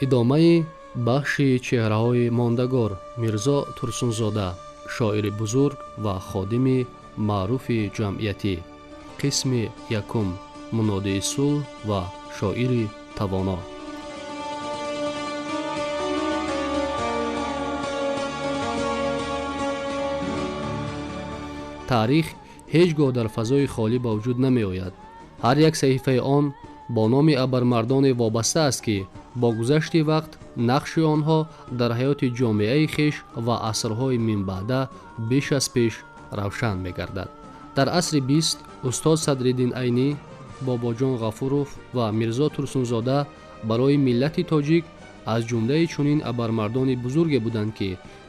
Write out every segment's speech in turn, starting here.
Идомаи бахши чеҳраҳои мондагор. Мирзо Турсунзода, шоири бузург ва ходими маъруфи ҷамъиятӣ. Қисми якум: мунодии сулҳ ва шоири тавоно. Таърих ҳеҷ гоҳ дар фазои холӣ ба вуҷуд намеояд. Ҳар як саҳифаи он бо номи абармардоне вобаста аст, ки бо гузашти вақт нақши онҳо дар ҳаёти ҷомеаи хеш ва асрҳои минбаъда беш аз пеш равшан мегардад. Дар асри бист устод Садриддин Айнӣ, Бобоҷон Ғафуров ва Мирзо Турсунзода барои миллати тоҷик аз ҷумлаи чунин абармардони бузурге буданд, ки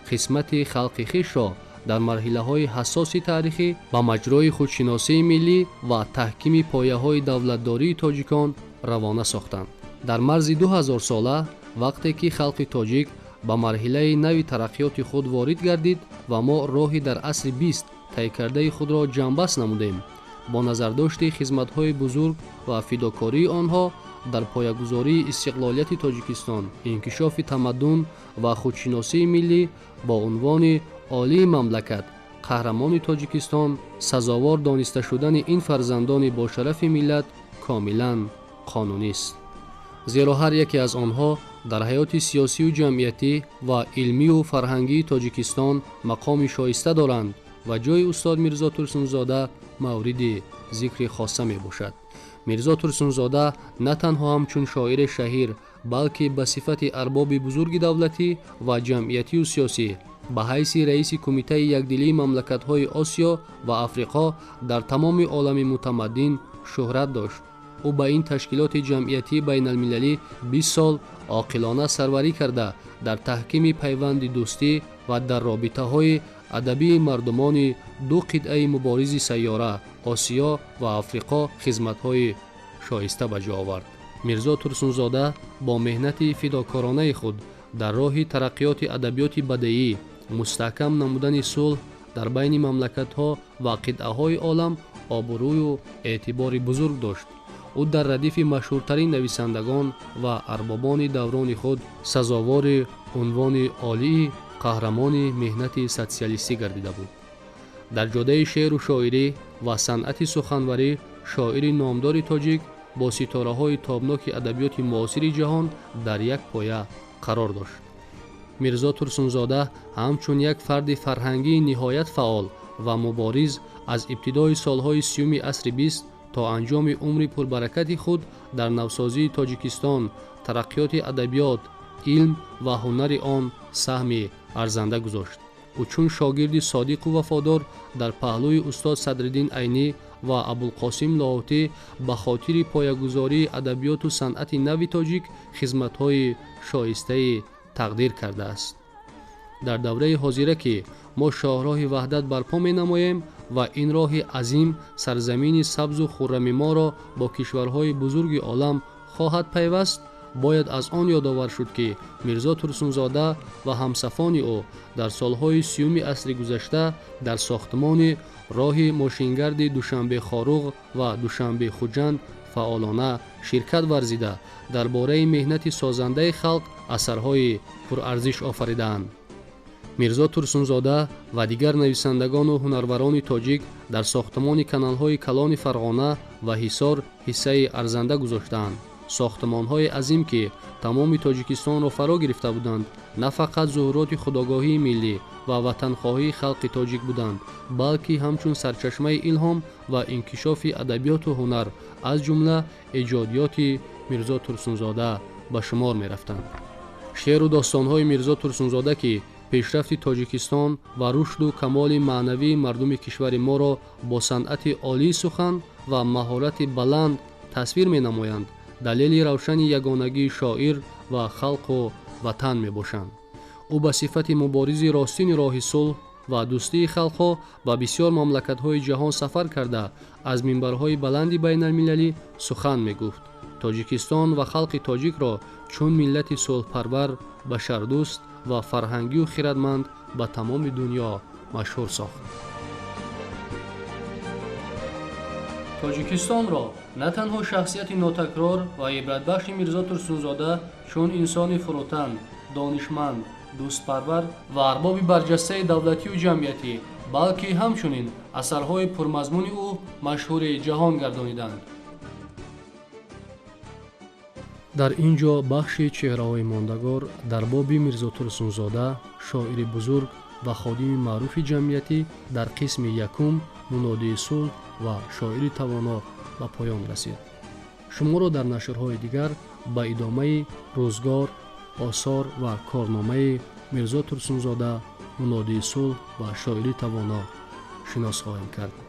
қисмати халқи хешро дар марҳилаҳои ҳассоси таърихӣ ба маҷрои худшиносии миллӣ ва таҳкими пояҳои давлатдории тоҷикон равона сохтанд. Дар марзи 2000-сола, вақте ки халқи тоҷик ба марҳилаи нави тараққиёти худ ворид гардид ва мо роҳи дар асри бист тай кардаи худро ҷамъбаст намудем, бо назардошти хизматҳои бузург ва фидокории онҳо дар поягузории истиқлолияти Тоҷикистон, инкишофи тамаддун ва худшиносии миллӣ, бо унвони олии мамлакат қаҳрамони Тоҷикистон сазовор дониста шудани ин фарзандони бошарафи миллат комилан қонунист. Зеро ҳар яке аз онҳо дар ҳаёти сиёсию ҷамъиятӣ ва илмию фарҳангии Тоҷикистон мақоми шоиста доранд ва ҷои устод Мирзо Турсунзода мавриди зикри хоса мебошад. Мирзо Турсунзода на танҳо ҳамчун шоири шаҳир, балки ба сифати арбоби бузурги давлатӣ ва ҷамъиятию сиёсӣ, ба ҳайси раиси Кумитаи якдилии мамлакатҳои Осиё ва Африқо дар тамоми олами мутамаддин шӯҳрат дошт. Ӯ ба ин ташкилоти ҷамъиятии байналмилалӣ 20 сол оқилона сарварӣ карда, дар таҳкими пайванди дӯстӣ ва дар робитаҳои адабии мардумони ду қитъаи муборизи сайёра, Осиё ва Африқо, хизматҳои шоиста ба ҷо овард. Мирзо Турсунзода бо меҳнати фидокоронаи худ дар роҳи тараққиёти адабиёти бадеӣ, мустаҳкам намудани сулҳ дар байни мамлакатҳо ва қитъаҳои олам обрӯю эътибори бузург дошт. Ӯ дар радифи машҳуртарин нависандагон ва арбобони даврони худ сазовори унвони олии қаҳрамони меҳнати социалистӣ гардида буд. Дар ҷодаи шеъру шоирӣ ва санъати суханварӣ шоири номдори тоҷик бо ситораҳои тобноки адабиёти муосири ҷаҳон дар як поя қарор дошт. Мирзо Турсунзода ҳамчун як фарди фарҳангии ниҳоят фаъол ва мубориз аз ибтидои солҳои 30-уми асри бист то анҷоми умри пурбаракати худ дар навсозии Тоҷикистон, тараққиёти адабиёт, илм ва ҳунари он саҳми арзанда гузошт. Ӯ чун шогирди содиқу вафодор дар паҳлӯи устод Садриддин Айнӣ ва Абулқосим Лоҳутӣ ба хотири поягузории адабиёту санъати нави тоҷик хизматҳои шоистаи тақдир кардааст. Дар давраи ҳозира, ки мо шоҳроҳи ваҳдат барпо менамоем ва ин роҳи азим сарзамини сабзу хуррами моро бо кишварҳои бузурги олам хоҳад пайваст, бояд аз он ёдовар шуд, ки Мирзо Турсунзода ва ҳамсафони ӯ дар солҳои 30-уми асри гузашта дар сохтмони роҳи мошингарди Душанбе-Хоруғ ва Душанбе-Хуҷанд фаъолона ширкат варзида, дар бораи меҳнати созандаи халқ асарҳои пурарзиш офаридаанд. Мирзо Турсунзода ва дигар нависандагону ҳунарварони тоҷик дар сохтмони каналҳои калони Фарғона ва Ҳисор ҳиссаи арзанда гузоштаанд. Сохтмонҳои азим, ки тамоми Тоҷикистонро фаро гирифта буданд, на фақат зуҳуроти худогоҳии миллӣ ва ватанхоҳии халқи тоҷик буданд, балки ҳамчун сарчашмаи илҳом ва инкишофи адабиёту ҳунар, аз ҷумла эҷодиёти Мирзо Турсунзода ба шумор мерафтанд. Шеъру достонҳои Мирзо Турсунзода, ки пешрафти Тоҷикистон ва рушду камоли маънавии мардуми кишвари моро бо санъати олии сухан ва маҳорати баланд тасвир менамоянд, далели равшани ягонагии шоир ва халқу ватан мебошанд. Ӯ ба сифати муборизи ростини роҳи сулҳ ва дӯстии халқҳо ба бисёр мамлакатҳои ҷаҳон сафар карда, аз минбарҳои баланди байналмилалӣ сухан мегуфт. Тоҷикистон ва халқи тоҷикро чун миллати сулҳпарвар, башардӯст ва фарҳангию хирадманд ба тамоми дунё машҳур сохт. Тоҷикистонро на танҳо шахсияти нотакрор ва ибратбахши Мирзо Турсунзода чун инсони фурӯтан, донишманд, дӯстпарвар ва арбоби барҷастаи давлатию ҷамъиятӣ, балки ҳамчунин асарҳои пурмазмуни ӯ машҳури ҷаҳон гардониданд. Дар ин ҷо бахши чеҳраҳои мондагор дар боби Мирзо Турсунзода, шоири бузург ва ходими маъруфи ҷамъиятӣ, дар қисми якум «Мунодии сулҳ ва шоири тавоно» ба поён расид. Шуморо дар нашрҳои дигар ба идомаи рӯзгор, осор ва корномаи Мирзо Турсунзода, мунодии сулҳ ва шоири тавоно шинос хоҳем кард.